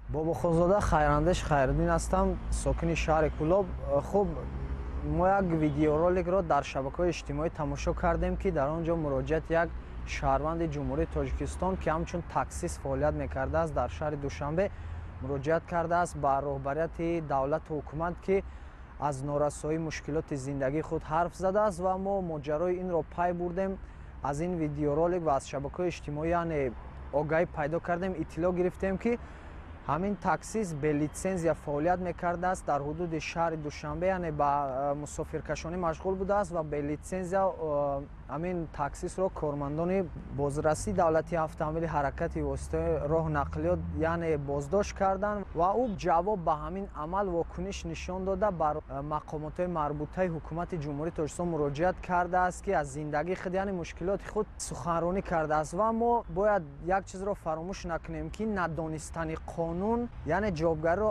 Бобохонзода Хайрандеш Хайриддин ҳастам, сокини шаҳри Кӯлоб. Хуб, мо як видеороликро дар шабакаҳои иҷтимоӣ тамошо кардем, ки дар он ҷо муроҷиати як шаҳрванди Ҷумҳурии Тоҷикистон, ки ҳамчун таксист фаъолият мекардааст дар шаҳри Душанбе, муроҷиат кардааст ба роҳбарияти давлату ҳукумат, ки аз норасоии мушкилоти зиндагии худ ҳарф задааст. Ва мо моҷарои инро пай бурдем аз ин видеоролик ва аз шабакаҳои иҷтимоӣ, яъне огаҳӣ пайдо кардем, иттилоъ гирифтем, ки ҳамин таксист бе литсензия фаъолият мекардааст дар ҳудуди шаҳри Душанбе, яъне ба мусофиркашонӣ машғул будааст. Ва бе литсензия ҳамин таксистро кормандони бозрасии давлатии автомобили ҳаракати воситаи роҳ нақлиёт, яъне боздошт карданд. Ва ӯ ҷавоб ба ҳамин амал вокуниш нишон дода, ба мақомотҳои марбутаи ҳукумати Ҷумҳурии Тоҷикистон муроҷиат кардааст, ки аз зиндагии худ, яъне мушкилоти худ суханронӣ кардааст. Ва мо бояд як чизро фаромӯш накунем, ки надонистани қонун, яъне ҷавобгариро